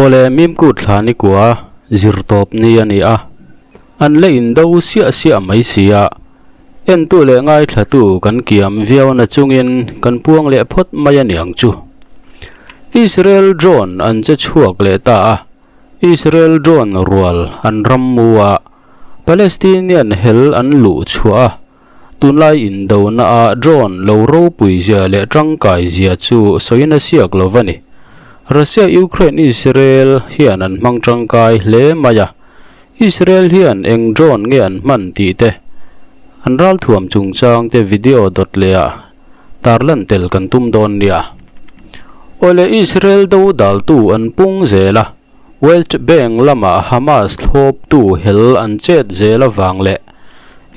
Awle Mimkut thla ni kua zir tawp ni a ni a, an la indo siah siah mai si a, entu leh ngaithlatu kan kiam viau na chungin kan puang leh phawt mai a niang chu. Israel drone an che chhuak leh ta a, Israel drone rual an ram mu a, Palestinian hel an luh chhuah a, Tunlai indona ah drone lo ropui zia leh tangkai zia chu sawiin a siak lo va ni. Russia Ukraine Israel hian an hmang tangkai hle mai a, Israel hian eng drone nge an hman tih te, an ralthuam chungchang te video dawt leh ah tarlan tel kan tum dawn nia. Awle Israel do daltu an pung zel a, West Bank lama Hamas thlawptu hel an chet zel avang leh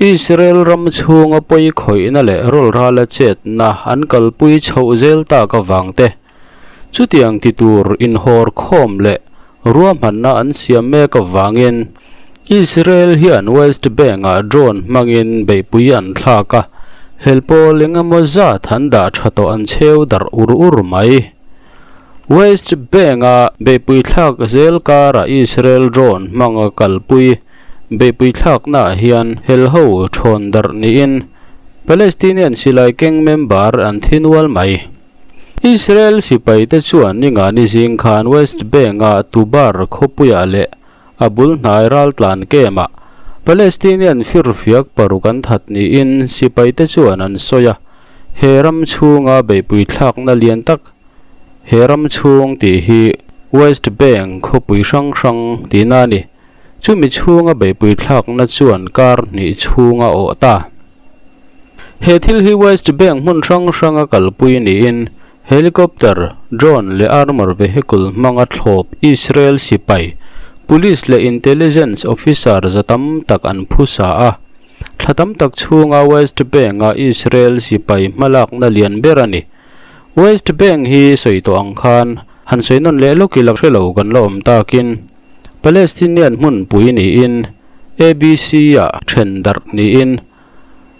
Israel ram chhunga pawi khawihna leh rawlrala chetna an kalpui chhoh zel tak avang te, chutiang ti tur inhawr khawm leh ruahmanna an siam mek avangin Israel hian West Bank-ah drone hmangin beihpui an thlak a, hel pawl eng emaw zat an dah tha tawh an cheu darh ur ur mai. West Bank-a beihpui thlak zel karah Israel drone hmanga kalpui beihpui thlaknaah hian helho thawn darh niin Palestinian silai keng member an thi nual mai. Israel sipaite chuan ningani zing khan West Bank-a Tubar khawpuiah leh a bul hnai raltlan camp-ah Palestinian firfiak paruk an that niin sipaite chuan an sawi a. He ram chhunga beihpui thlakna lian tak, he ram chhung tih hi West Bank khawpui hrang hrang tihna a ni. Chumi chhunga beihpui thlakna chuan kar hnih chhung a awh ta. He thil hi West Bank hmun hrang hranga kalpui niin helicopter, drone leh armour vehicle hmanga thlawp Israel sipai, police leh intelligence officer za tam tak an phusa a. Thla tam tak chhunga West Bank-a Israel sipai hmalakna lian ber a ni. West Bank hi sawi tawh ang khan han sawi nawn leh lawk ila hre lo kan la awm takin Palestinian hmunpui niin ABC-ah then darh niin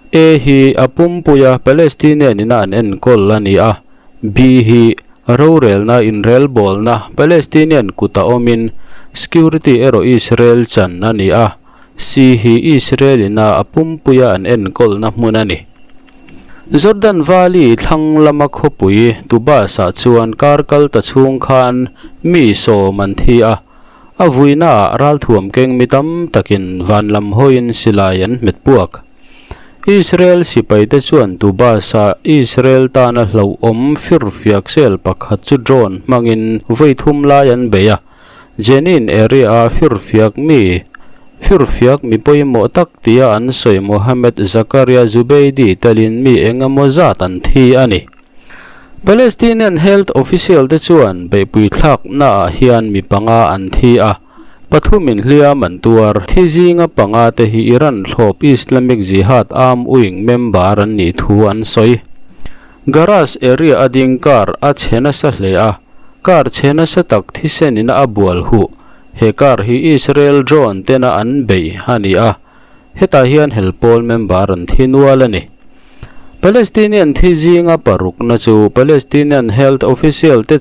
A hi a pumpuia Palestinian ina an enkawl a ni a, B hi rorelna inrelbawlna Palestinian kuta awmin security erawh Israel chan a ni a. Si hi Israel ina a pumpuia an enkawlna hmun a ni. Jordan Valley thlang lama khawpui Tubas-ah chuan kar kal ta chhung khan mi sawm an thi a, a vuinaah ralthuam keng mi tam takin van lam hawiin silai an hmet puak. Israel sipaite chuan Tubas-ah Israel tana hlauhawm firfiak sel pakhat chu drone hmangin vawi thum lai an bei a. Jenin area-a firfiak mi firfiak mi pawimawh tak tia an sawi Mohammed Zakaria Zubeidi telin mi eng emaw zat an thi a ni. Palestinian health official te chuan beihpui thlaknaah hian mi panga an thi a, pathumin hliam an tuar. Thi zinga panga te hi Iran thlawp Islamic Jihad arm wing member an nih thu an sawi. Garage area a ding car a chhe nasa hle a, car chhe nasa tak thisen in a bual huh. He car hi Israel drone tena an beih a ni a, hetah hian helpawl member an thi nual a ni. Palestinian thi zinga parukna chu Palestinian health official te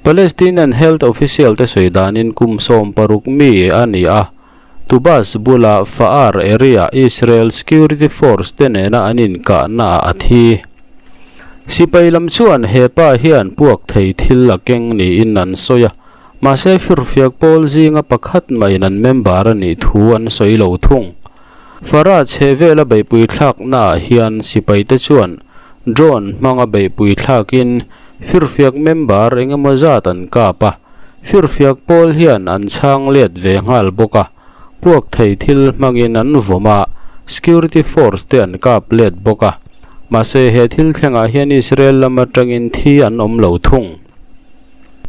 Palestinian health official te sawi danin kum 16 mi a ni a, Tubas bula Fa'ar area Israel Security Force te nena an inkahnaah a thi. Sipai lam chuan he pa hian puak thei thil a keng niin an sawi a, mahse firfiak pawl zinga pakhat maiin an member a nih thu an sawi lo thung. Farah chhe vela beihpui thlaknaah hian sipaite chuan drone hmanga beihpui thlakin firfiak member engemaw zat an kap a. Firfiak pawl hian an chhang let ve nghal bawk a, puak thei thil hmangin an vawm a, security force te an kap let bawk a. Mahse he thil thlengah hian Israel lam atangin thi an awm lo thung.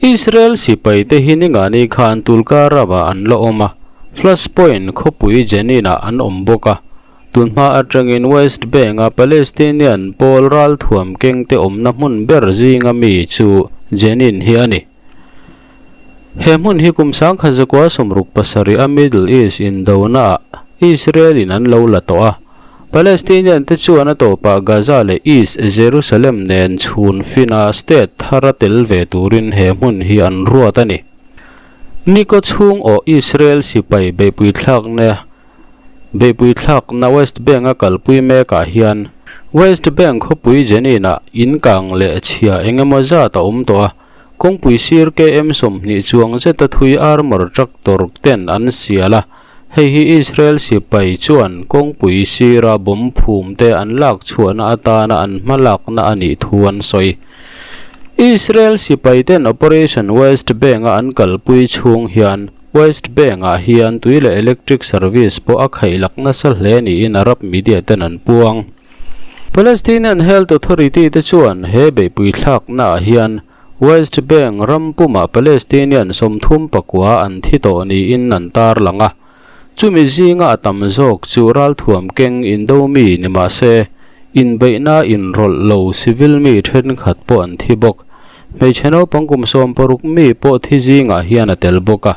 Israel sipai te hi ningani khan Tulkarab-ah an la awm a, Flashpoint khawpui Jenin-ah an awm bawk a. Tunhma atangin West Bank-a Palestinian pawl ralthuam kengte awmna hmun ber zinga mi chu Jenin hi a ni. He hmun hi kum 1967 a Middle East indonaah Israel-in an lo la tawh a, Palestinian te chuan a tawpah Gaza leh East Jerusalem nen chhun fina state thara tel ve turin he hmun hi an ruat a ni. Nikaw chhung awh Israel sipai beihpui thlakna beihpui thlakna West Bank a kalpui mekah hian West Bank khawpui Jenin-ah in kang leh chhia eng emaw zat a awm tawh a, kawngpui sir KM 20 chuang zeta thui armour tractor ten an sial a, hei hi Israel sipai chuan kawngpui sira bomb phum te an lak chhuahna atana an hmalakna a nih thu an sawi. Israel sipai ten Operation West Bank-a an kalpui chhung hian West Bank-ah hian tui leh electric service pawh a khaihlak nasa hle niin Arab media ten an puang. Palestinian Health Authority te chuan he beihpui thlaknaah hian West Bank ram pumah Palestinian 39 an thi tawh niin an tarlang a. Chumi zinga a tam zawk chu ralthuam keng indo mi ni mah se, inbeihna inrawlh lo civil mi thenkhat pawh an thi bawk. Hmeichhe naupang kum 60 mi pawh thi zingah hian a tel bawk a,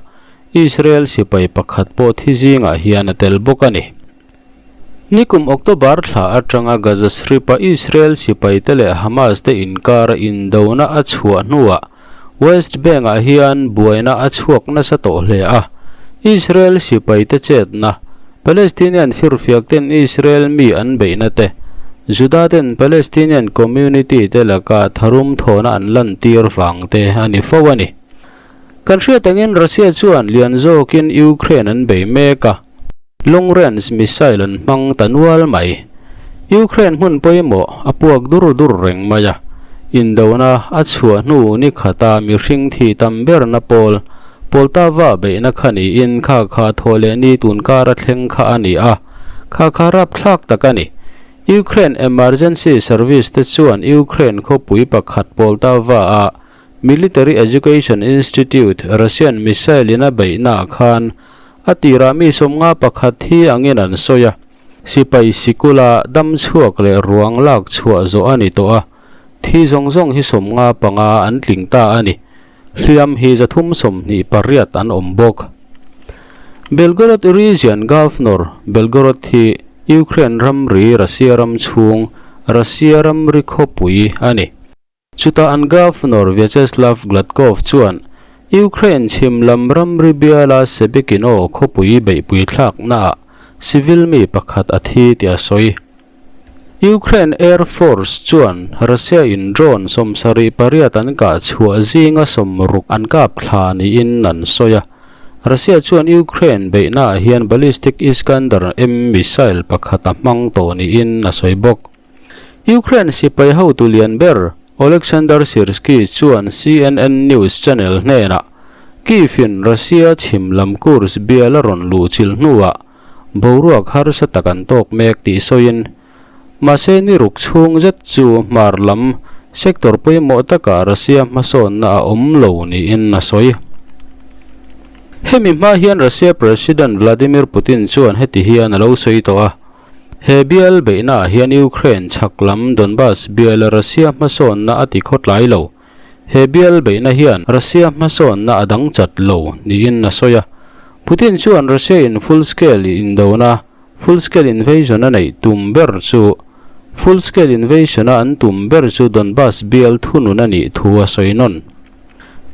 Israel sipai pakhat pawh thi zingah hian a tel bawk a ni. Nikum October thla atanga Gaza Strip-a Israel sipaite leh Hamas te inkara indona a chhuah hnuah West Bank-ah hian buaina a chhuak nasa tawh hle a. Israel sipaite chetna, Palestinian firfiak ten Israel mi an beihna te, Juda ten Palestinian community te laka tharum thawhna an lantir vang te a ni fo a ni. Kan hriat angin Russia chuan lian zawkin Ukraine an bei mek a. Long range missile an hmang ta nual mai. Ukraine hmun pawimawh a puak dur dur reng mai a, indona a chhuah hnu ni khata mihring thi tam berna pawl Poltava beihna kha niin kha kha thaw leh ni tun kar a thleng kha a ni a, kha kha rapthlak tak a ni. Ukraine emergency service te chuan Ukraine khawpui pakhat Poltava-a Military Education Institute Russian missile in a beihnaah khan a tirah mi 51 thi angin an sawi a, sipai sikula dam chhuak leh ruang lak chhuah zawh a ni tawh a, thi zawng zawng hi 55 an tling ta a ni. Hliam hi 328 an awm bawk. Belgorod Region Governor, Belgorod hi Ukraine ramri Russia ram chhung Russia ramri khawpui a ni. Chutah an Governor Vyacheslav Gladkov chuan Ukraine chhim lam ramri biala Sebekino khawpui beihpui thlaknaah civil mi pakhat a thi tih a sawi. Ukraine Air Force chuan Russia in drone 78 an kah chhuah zinga 60 an kap thla niin an sawi a. Russia chuan Ukraine beihnaah hian ballistic Iskander-M missile pakhat a hmang tawh niin a sawi bawk. Ukraine sipai hotu lian ber Oleksandr Syrskyi chuan CNN news channel hnenah Kyiv-in Russia chhim lam Kursk bial a rawn luh chilh hnuah boruak harsa tak an tawk mek tih sawiin, mahse ni ruk chhung zet chu hmar lam sector pawimawh takah Russia hmasawnna a awm lo niin a sawi. Hemi hma hian Russia President Vladimir Putin chuan heti hian a lo sawi tawh a. He bial beihnaah hian Ukraine chhak lam Donbas biala Russia hmasawnna a ti khawtlai lo. He bial beihna hian Russia hmasawnna a dang chat lo niin a sawi a. Putin chuan Russia in full scale indona, full scale invasion a neih tum ber chu full scale invasion a an tum ber chu Donbas bial thunun a nih thu a sawi nawn.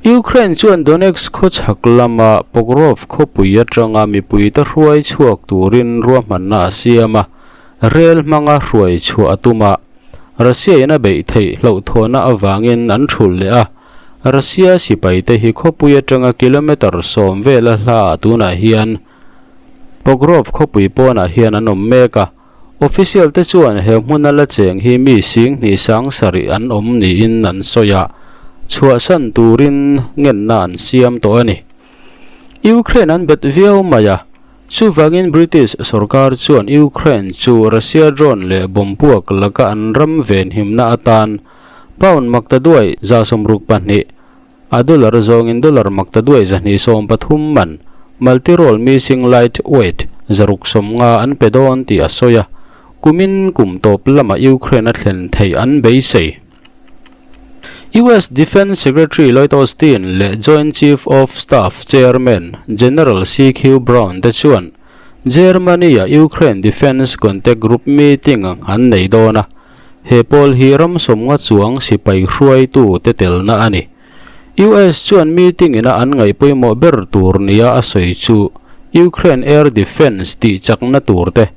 Ukraine chuan Donetsk khaw chhak lama Pokrov khawpui atanga mipuite hruai chhuak turin ruahmanna a siam a, rel hmanga hruai chhuah a tum a, Russia in a beih theih hlauhthawhna avangin an thulh leh a, Russia sipaite hi khawpui atanga kilometre 10 vela hlaah tunah hian Pokrov khawpui pawnah hian an awm mek a. Official te chuan he hmuna la cheng hi mi 7000 7,000 an awm niin an sawi a, chhuahsan turin ngenna an siam tawh a ni. Ukraine an bet viau mai a, chuvangin British sorkar chuan Ukraine chu Russia drone leh bomb puak laka an ram venhimna atan pound maktaduai 62 A dollar zawngin dollar maktaduai 230 man multi-role missing light weight 650 an pe dawn tih a sawi a, kumin kum tawp lama Ukraine a thlen theih an beisei. US Defence Secretary Lloyd Austin leh Joint Chief of Staff Chairman General CQ Brown te chuan Germany-a Ukraine Defence Contact Group meeting an nei dawn a, He pawl hi ram 50 chuang sipai hruaitu te telna a ni. US chuan meeting ina an ngaih pawimawh ber tur nia a sawi chu Ukraine air defence tih chakna tur te,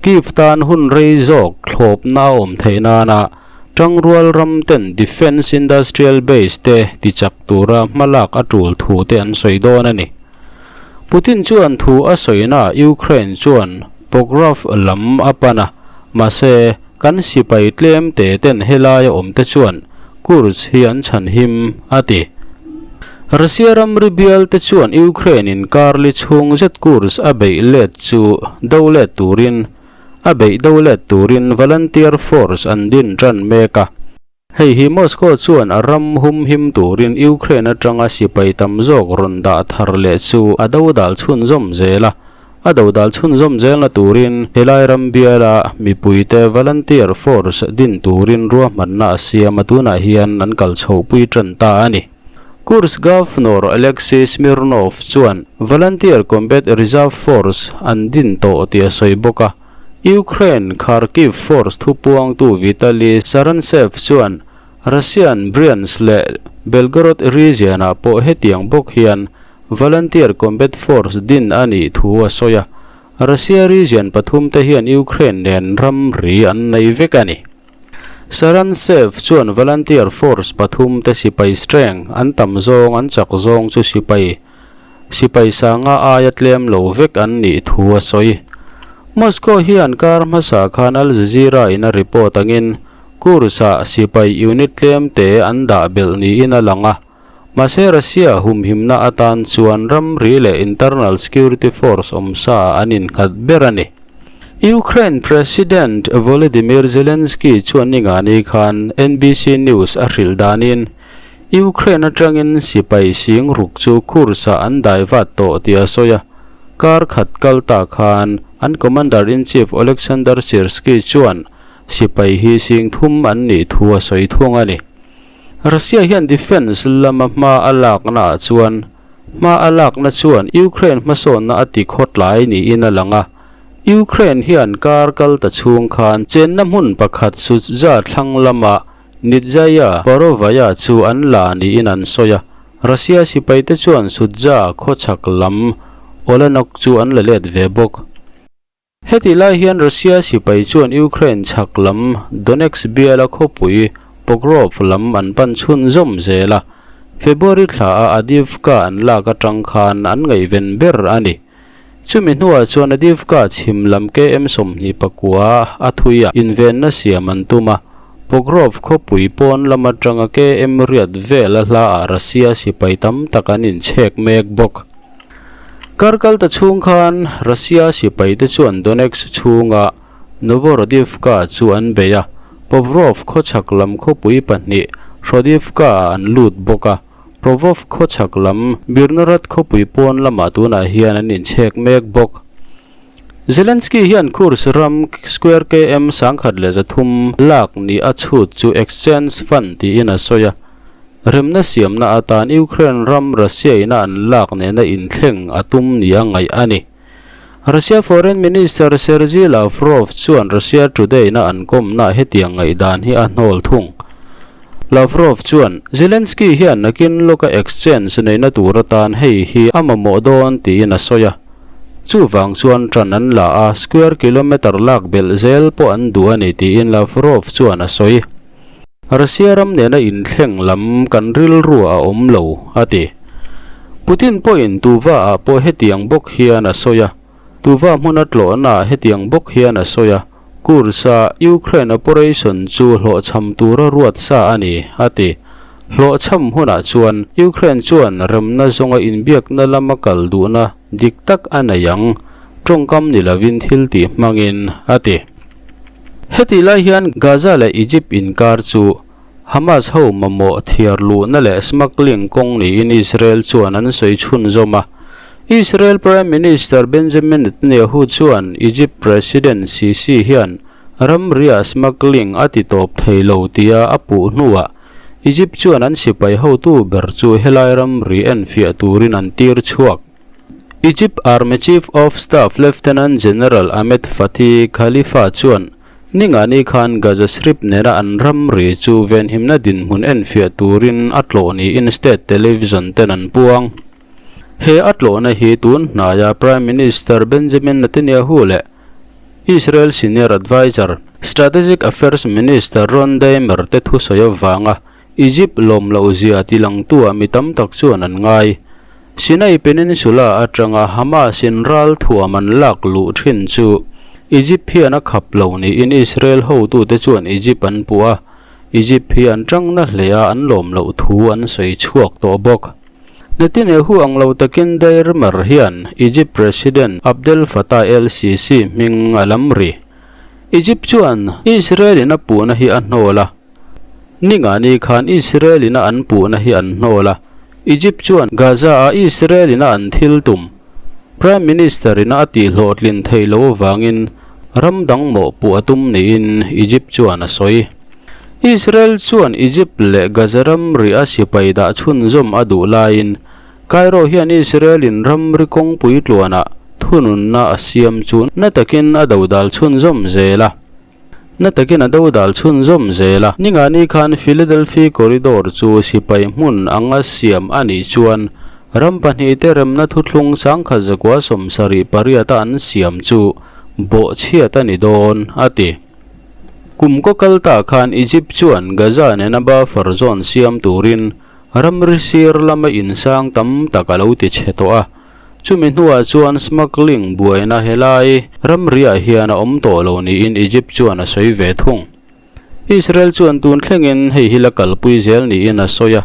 Kyiv tan hun rei zawk thlawpna a awm theih nana tangrual ram ten defence industrial base te tichak tura hmalak a tul thu te an sawi dawn a ni. Putin chuan thu a sawina Ukraine chuan Pokrov lam a pan a, mahse kan sipai tlem te ten helaia awm te chuan Kursk hi an chhan him, a ti. Russia ramri bial te chuan Ukraine in karli chhung zet Kursk a beih let chu do let turin a beih do let turin volunteer force an din tan mek a. Hei hi Moscow chuan a ram humhim turin Ukraine atanga sipai tam zawk rawn dah thar leh chu a dodal chhunzawm zel a. A dodal chhunzawm zelna turin helai ram biala mipuite volunteer force din turin ruahmanna a siam a tunah hian an kal chhohpui tan ta a ni. Kursk Governor Alexei Smirnov chuan volunteer combat reserve force an din tawh tih a sawi bawk a. Ukraine Kharkiv force thupuangtu Vitaly Sarantsev chuan Russian Bryansk leh Belgorod region-ah pawh hetiang bawk hian volunteer combat force din a nih thu a sawi a, Russia region pathumte hian Ukraine nen ramri an nei vek a ni. Sarantsev chuan volunteer force pathumte sipai strength an tam zawng an chak zawng chu sipai Sipai sanga aia tlem lo vek an nih thu a sawi. Moscow hian kar hmasa khan Al Jazeera in a report angin Kursk-ah sipai unit tlem te an dah belh niin a lang a, mahse Russia humhimna atan chuan ramri leh internal security force awmsa an innghat ber a ni. Ukraine President Volodymyr Zelensky chuan ningani khan NBC News a hrilh danin, Ukraine atangin sipai sing ruk chu Kursk-ah an dai vat tawh tih a sawi a, kar khat kal ta khan an Commander-in-Chief Oleksandr Syrskyi chuan sipai hi sing thum an nih thu a sawi thung a ni. Russia hian defence lama hma a laknaah chuan hma a lakna chuan Ukraine hmasawnna a ti khawtlai niin a lang a, Ukraine hian kar kal ta chhung khan chenna hmun pakhat Sudzha thlang lama Nizhaya Borovaya chu an la niin an sawi a, Russia sipaite chuan Sudzha khawchhak lam Olenok chu an la let ve bawk. Hetih lai hian Russia sipai chuan Ukraine chhak lam Donetsk biala khawpui Pokrov lam an pan chhunzawm zel a, February thla a Avdiivka an lak atang khan an ngaihven ber a ni. Chumi hnuah chuan Adivka chhim lam KM 24 a thui a, invenna siam an tum a. Pokrov khawpui pawn lam atanga KM riat vel a hlaah Russia sipai tam tak an inchhek mek bawk. Kar kal ta chhung khan Russia sipaite chuan Donetsk chhunga Novorodivka chu an bei a, Povrov khawchhak lam khawpui pahnih Hrodivka-ah an lut bawk a. Provov khawchhak lam Myrnohrad khawpui pawn lamah tunah hian an inchhek mek bawk. Zelensky hian Kursk ram square km 1300 lak ni a chhut chu exchange fund tiin a sawi a. Remna siamna atan Ukraine ram Russia ina an lak nena inthleng a tum nia ngaih a ni. Russia Foreign Minister Sergei Lavrov chuan Russia Today-na an kawmnaah hetiang ngaihdan hi a hnawl thung. Lavrov chuan, Zelensky hian nakin lawka exchange neihna tur atan hei hi a mamawh dawn tiin a sawi a. Chuvang chuan ṭan an la a, square kilometre lak belh zel pawh an duh a ni tiin Lavrov chuan a sawi. Russia ram nena inthleng lam kan rilru a awm lo, a ti. Putin pawhin Tuva-ah pawh hetiang bawk hian a sawi a. Tuva hmuna tlawhnaah hetiang bawk hian a sawi a, Kursk-a Ukraine operation chu hlawhchham tura ruat sa a ni, a ti. Hlawhchham hunah chuan Ukraine chuan remna zawnga inbiakna lama kal duhna dik tak a nei ang, tawngkam ni lovin thil tih hmangin, a ti. Hetih lai hian Gaza leh Egypt inkar chu Hamas ho mamawh thiar luhna leh smuggling kawng niin Israel chuan an sawi chhunzawm a. Israel Prime Minister Benjamin Netanyahu chuan Egypt President Sisi hian ramriah smuggling a ti tawp thei lo tia a puh hnuah Egypt chuan an sipai hotu ber chu helai ramri enfiah turin an tir chhuak. Egypt Army Chief of Staff Lieutenant General Ahmed Fathi Khalifa chuan Ningani khan Gaza Strip nena an ramri chu venhimna dinhmun enfiah turin a tlawh niin state television ten an puang. He a tlawhna hi tun hnaia Prime Minister Benjamin Netanyahu leh Israel Senior Adviser, Strategic Affairs Minister Ron Dermer te thusawi avanga Egypt lawm loh zia tilangtua mi tam tak chuan an ngai. Sinai Peninsula atanga Hamas-in ral thuam an lak luh thin chu Egypt hian a khap lo niin Israel hotute chuan Egypt an puh a, Egypt hi an tangna hle a an lawm loh thu an sawi chhuak tawh bawk. Netanyahu ang lo takin Dermer hian Egypt President Abdel Fattah el-Sisi hming a lam ri. Egypt chuan Israel-in a puhna hi a hnawl a. Ningani khan Israel ina an puhna hi an hnawl a, Egypt chuan Gaza-a Israel ina an thil tum, Prime Minister ina a tihhlawhtlin theih loh avangin ram dang mawhpuh a tum niin Egypt chuan a sawi. Israel chuan Egypt leh Gaza ramri a sipai dah chhunzawm a duh laiin Cairo hian Israel in ramri kawngpui tluanah thununna a siam chu na takin a dodal chhunzawm zel a. Na takin a dodal chhunzawm zel a. Ningani khan Philadelphia Corridor chu sipai hmun anga siam a nih chuan ram pahnihte remna thuthlung sangkhat zakua 78 a an siam chu bawhchhiat a ni dawn, a ti. Kum kaw kal ta khan Egypt chuan Gaza nena buffer zone siam turin ramri sir lama insang tam tak a lo ti chhe tawh a. Chumi hnuah chuan smuggling buaina helai ramriah hian a awm tawh lo niin Egypt chuan a sawi ve thung. Israel chuan tun thlengin hei hi la kalpui zel niin a sawi a,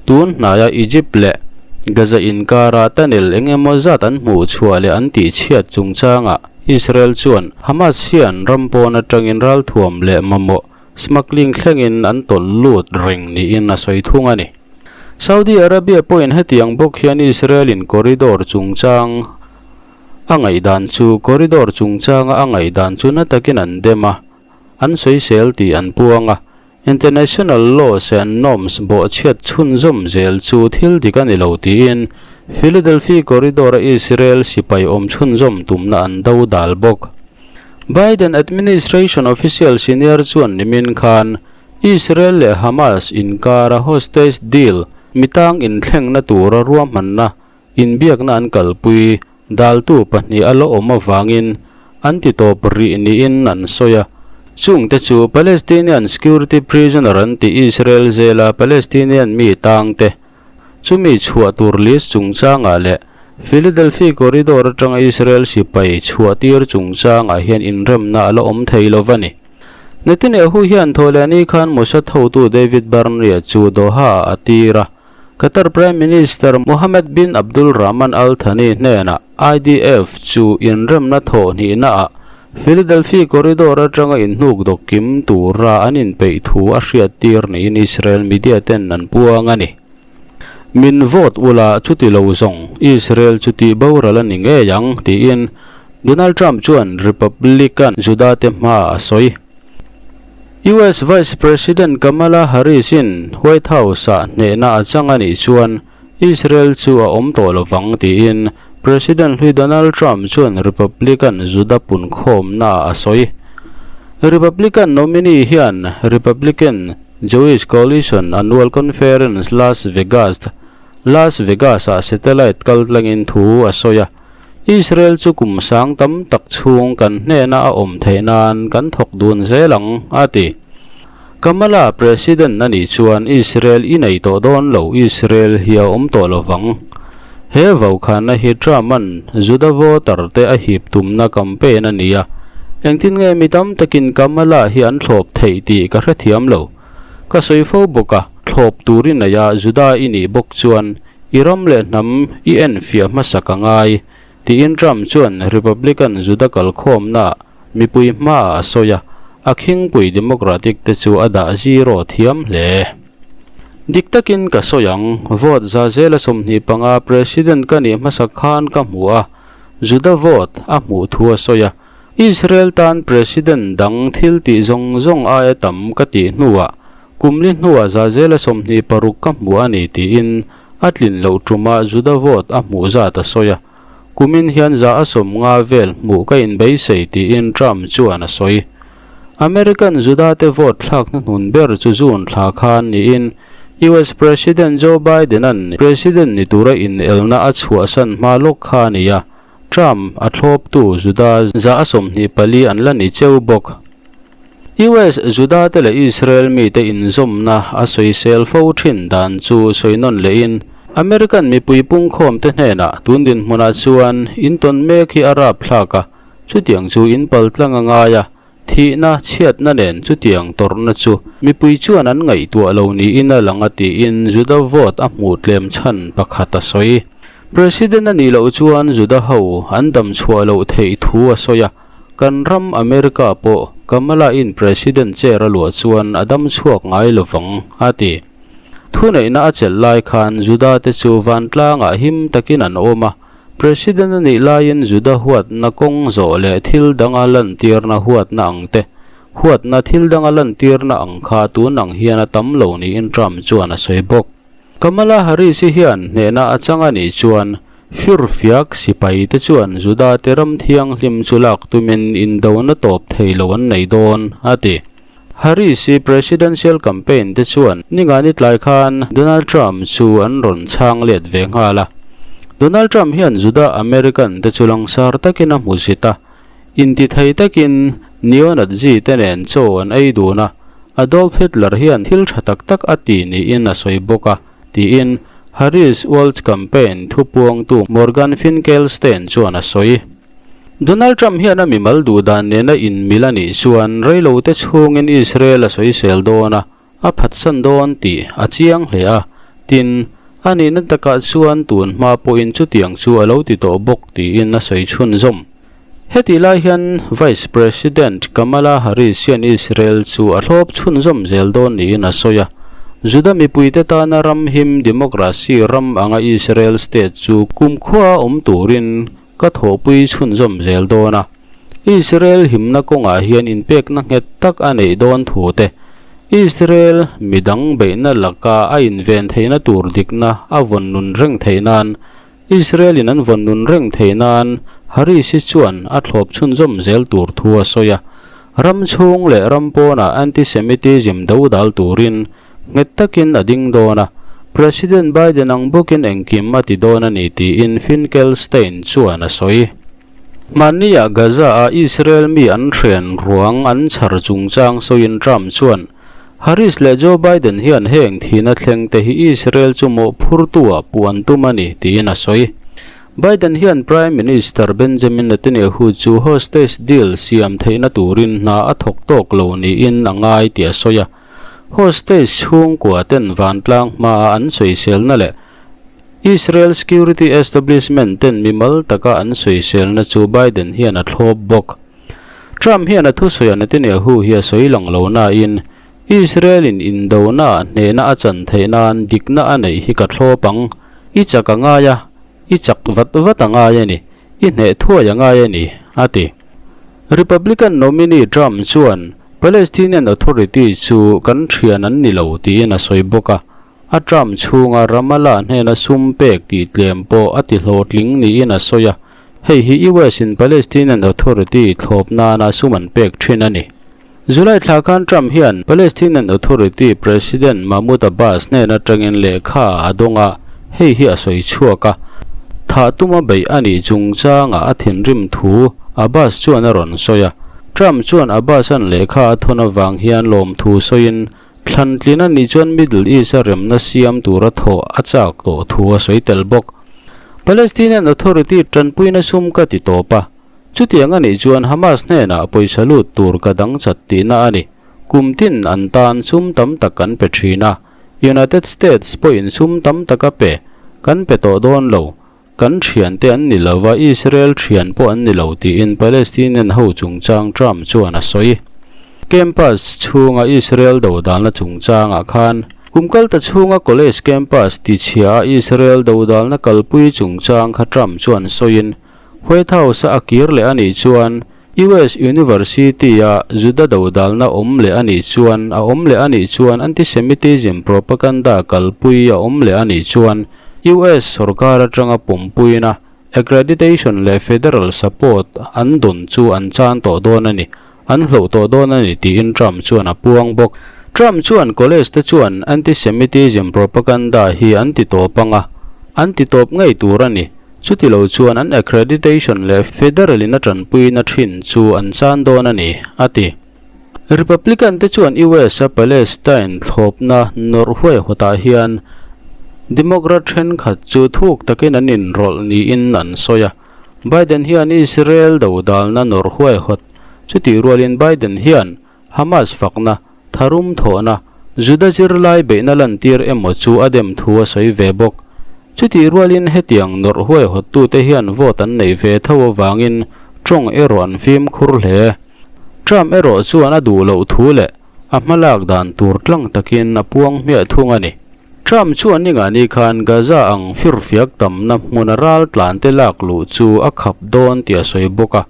tun hnaia Egypt leh Gaza inkara tunnel eng emaw zat an hmuh chhuah leh an tihchhiat chungchangah Israel chuan Hamas hian ram pawn atangin ralthuam leh mamawh smuggling thlengin an tawlh lut reng niin a sawi thung a ni. Saudi Arabia pawhin hetiang bawk hian Israel-in corridor chungchang a ngaihdan chu corridor chungchanga a ngaihdan chu na takin an dem a, an sawisel tih an puang a. International laws and norms bawhchhiat chhunzawm zel chu thil dik a ni lo tiin Philadelphia corridor-a Israel sipai awm chhunzawm tumna an do dal bawk. Biden administration official senior chuan nimin khan Israel leh Hamas inkara hostage deal mitang inthlengna tura ruahmanna inbiakna an kalpui daltu pahnih a la awm avangin an ti tawp rih niin an sawi a. Chungte chu Palestinian security prisoner an tih Israel zela Palestinian mi tangte chumi chhuah tur list chungchangah leh Philadelphia corridor atanga Israel sipai chhuahtir chungchangah hian inremna a la awm thei lo va ni. Netanyahu hian Thawhlehni khan Mossad hotu David Barnea chu Doha-ah a tir a, Qatar Prime Minister Mohammed bin Abdul Rahman Al Thani hnenah IDF chu inremna thawh hnihnaah Philadelphia Corridor atanga inhnuk dawk kim tura an inpeih thu a hriattir niin Israel media ten an puang a ni. Min vote ula chuti lo zawng Israel chu tih boral a ni ngei ang, tiin Donald Trump chuan Republican Juda te hma a sawi. US Vice President Kamala Harris-in White House-ah hnehna a chang a nih chuan Israel chu a awm tawh lo vang tiin President hlui Donald Trump chuan Republican Juda punkhawmnaah a sawi. Republican nominee hian Republican Jewish Coalition Annual Conference Las Vegas Las Vegas-ah satellite kaltlangin thu a sawi a. Israel chu kum sang tam tak chhung kan hnena a awm theih nan kan thawk dun zel ang, a ti. Kamala President a nih chuan Israel i nei tawh dawn lo, Israel hi a awm tawh lo vang. He vaukhana hi Trump-a'n Juda voter te a hip tumna campaign a ni a, engtin nge mi tam takin Kamala hi an thlawp theih tih ka hrethiam lo. Ka sawi fo bawk a, thlawp tur i nei a, Juda i nih bawk chuan I ram leh hnam i enfiah hmasak a ngai, tiin Trump chuan Republican Juda kalkhawmnaah mipui hmaah a sawi a, a khingpui Democratic te chu a dah zero thiam hle. Dik takin ka sawi ang, vote za zela 25 President ka nih hmasak khan ka hmu a, Juda vote a hmuh thu a sawi a, Israel tan President dang thil tih zawng zawng aia tam ka tih hnuah Kum li hnuah Zazela 26 ka hmu a ni tiin a tlin loh ṭuma Juda vote a hmuh zat a sawi a. Kumin hian za a 50 vel hmuh ka inbeisei tiin Trump chuan a sawi. American Juda-te vote thlak hnuhnun ber chu June thla khan niin US President Joe Biden-a'n President ni tura inelna a chhuahsan hma lawk kha a ni a, Trump a thlawptu Juda 24 an la ni cheu bawk. US Juda-te leh Israel mite inzawmna a sawisel fo thin dan chu sawi nawn lehin American mipui pungkhawmte hnenah tun dinhmunah chuan intawn mek hi a rapthlak a, chutiang chu inpaltlang a ngai a, Thihna, chhiatna nen chutiang tawrhna chu mipui chuan an ngaihtuah lo niin a lang a tiin Juda vote a hmuh tlem chhan pakhat a sawi. President a nih loh chuan Juda ho an dam chhuah loh theih thu a sawi a, kan ram America pawh Kamala-in President chair a luah chuan a dam chhuak ngai lovang a ti. Thuneihna a chelh lai khan Juda te chu vantlangah him takin an awm a, President a nih laiin Juda huatna kawng zawh leh thil danga lantirna huatna ang te, huatna thil danga lantirna ang kha tun ang hian a tam lo niin Trump chuan a sawi bawk. Kamala Harris-i hian hnehna a chang a nih chuan firfiak sipai te chuan Juda te ram thianghlim chu lak tumin indona tawp thei lo an nei dawn, a ti. Harris-i presidential campaign te chuan ningani tlai khan Donald Trump chu an rawn chhang let ve nghal a. Donald Trump hian Juda American te chu langsar takin a hmu zit a, intithei takin neo-Nazi te nen chaw an ei dun a, Adolf Hitler hian thil tha tak tak a ti niin a sawi bawk a, tiin Harris-Walz campaign thupuangtu Morgan Finkelstein chuan a sawi. Donald Trump hian a mimal duhdan nena inmil a nih chuan reilote chhungin Israel a sawisel dawn a, a phatsan dawn tih a chiang hle a. Tin, a nihna takah chuan tun hma pawhin chutiang chu a lo ti tawh bawk tiin a sawi chhunzawm. Hetih lai hian Vice President Kamala Harris hian Israel chu a thlawp chhunzawm zel dawn niin a sawi a. Juda mipuite tana ram him democracy ram anga Israel state chu kumkhua awm turin Ka thawhpui chhunzawm zel dawn a, Israel himna kawngah hian inpekna nghet tak a neih dawn thu te, Israel midang beihna laka a inven theihna tur dikna a vawn nun reng theih nan, Israel-in an vawn nun reng theih nan Harris-i chuan a thlawp chhunzawm zel tur thu a sawi a. Ram chhung leh ram pawnah anti-Semitism dodal turin Nghet takin a ding dawn a, President Biden ang bawkin engkim a ti dawn a ni tiin Finkelstein chuan a sawi. Hmanniah Gaza-a Israel mi an hren ruang an chhar chungchang sawiin Trump chuan, Harris leh Joe Biden hian heng thihna thleng te hi Israel chu mawhphurtu-ah puh an tum a ni tiin a sawi. Biden hian Prime Minister Benjamin Netanyahu chu hostage deal siam theihna turin hna a thawk tawk lo niin a ngai tih a sawi a. Hostage chhungkua ten vantlang hmaa an sawiselna leh Israel security establishment ten mimal taka an sawiselna chu Biden hian a thlawp bawk. Trump hian a thusawiah Netanyahu hi a sawi lang lo nain Israel in indona ah hnehna a chan theih nan dikna a neih hi ka thlawp ang, i chak a ngai a, i chak vat vat a ngai a ni, i hneh thuai a ngai a ni, a ti. Republican nominee Trump chuan Palestinian Authority chu kan thian an ni lo tiin a sawi bawk a, a term chhunga Ramallah hnena sum pek tih tlem pawh a ti hlawhtling niin a sawi a, hei hi US in Palestinian Authority thlawp nana sum an pek thin a ni. July thla khan Trump hian Palestinian Authority President Mahmoud Abbas hnen atangin lehkha a dawng a, hei hi a sawi chhuak a. Thah tuma beih a nih chungchangah a thinrim thu Abbas chuan a rawn sawi a. Trump chuan Abbas-a'n lehkha a thawn avang hian lawmthu sawiin, thlantlin a nih chuan Middle East-a remna siam tura thawh a chak tawh thu a sawi tel bawk. Palestinian Authority tanpuina sum ka ti tawp a. Chutiang a nih chuan Hamas hnenah pawisa lut tur ka dang chat tihna a ni. Kum tin an tan sum tam tak kan pe thin a, United States pawhin sum tam tak a pe, kan pe tawh dawn lo. Kan thiante an ni lova, Israel thian pawh an ni lo tiin Palestinian ho chungchang Trump chuan a sawi. Campus chhunga Israel dodalna chungchangah khan kum kalta chhunga college campus tichhia a Israel dodalna kalpui chungchang kha Trump chuan sawiin, White House-a a kir leh a nih chuan US University-a Juda dodalna awm leh a nih chuan a awm leh a nih chuan anti-Semitism propaganda kalpui a awm leh a nih chuan US sorkar atanga pawmpuina accreditation leh federal support an dawn chu an chan tawh dawn a ni. an hloh tawh dawn a ni tiin Trump chuan a puang bawk. Trump chuan college te chuan anti-Semitism propaganda hi an ti tawp ang a, an ti tawp ngei tur a ni. Chuti lo chuan an accreditation leh federal in a tanpuina thin chu an chan dawn a ni, a ti. Republican te chuan US a Palestine thlawpna nawrh huaihawtah hian Democrat thenkhat chu thuk takin an inrawlh niin an sawi a. Biden hian Israel dodalna nawrh huaihawt chutih rualin Biden hian Hamas fakna, tharum thawhna, Juda zirlai beihna lantir emaw chu a dem thu a sawi ve bawk. Chutih rualin hetiang nawrh huaihawttute hian vote an neih ve tho avangin tawng erawh an fimkhur hle. Trump erawh chuan a duh loh thu leh a hmalak dan tur tlang takin a puang hmiah thung a ni. Trump chuan ningani khan Gaza ang firfiak tamna hmuna ral tlante lak luh chu a khap dawn tih a sawi bawk a.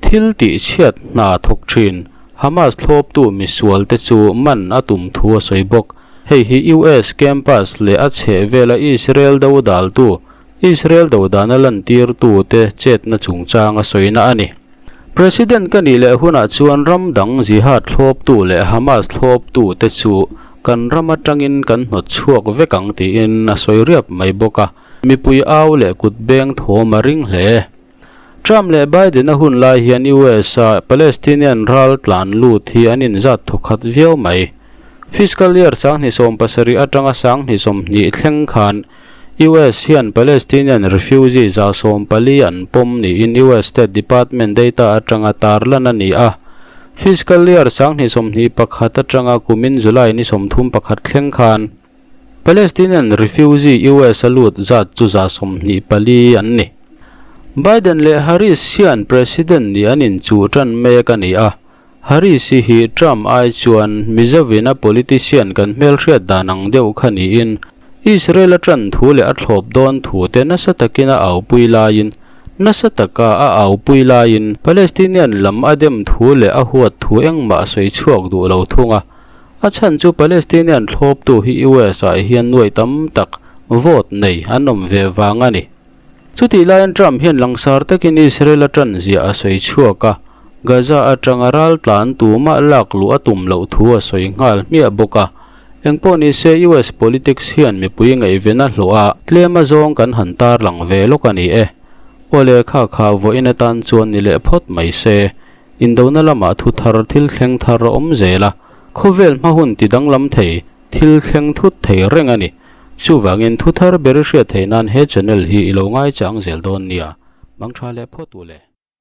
Thil tih chhiat hna thawk thin Hamas thlawptu misualte chu man a tum thu a sawi bawk. Hei hi US campus leh a chhehvela Israel dodaltu, Israel dodana lantirtute chetna chungchang a sawina a ni. President ka nih leh hunah chuan ram dang jihad thlawptu leh Hamas thlawptute chu kan ram atangin kan hnawt chhuak vek ang tiin a sawi riap mai bawk a, mipui au leh kut beng thawm a ring hle. Trump leh Biden a hun lai hian US a Palestinian ral tlan lut hi an inzat thawkhat viau mai. Fiscal year 2017 atanga 2020 thleng khan US hian Palestinian refugee 14 an pawm niin US State Department data atanga tarlan a ni a. Fiscal year 2021 atanga kumin July ni 31 thleng khan Palestinian refugee US a lut zat chu 24 an ni. Biden leh Harris hian President nih an inchuh tan mek a ni a. Harris-i hi Trump ai chuan Mizovin a politician kan hmelhriat dan ang deuh kha niin Israel a tan thu leh a thlawp dawn thu te nasa takin a aupui laiin nasa taka a aupui laiin Palestinian lam a dem thu leh a huat thu engmah a sawi chhuak duh lo thung a. A chhan chu Palestinian thlawptu hi US ah hian nuai tam tak vote nei an awm ve vang a ni. Chutih laiin Trump hian langsar takin Israel a tan ziah a sawi chhuak a, Gaza atanga ral tlan tumah lak luh a tum loh thu a sawi nghal hmiah bawk a. Engpawh ni se US politics hian mipui ngaihven a hlawh a, tlem a zawng kan han tarlang ve lawk a ni e. Awle kha kha vawiin atan chuan ni leh phawt mai se, indona lamah thu thar thil thleng thar a awm zel a, khawvel hma hun ti danglam thei thil thleng thut thei reng a ni. Chuvangin thu thar ber i hriat theih nan he channel hi i lo ngaichang zel dawn nia. Mangtha leh phawt u le.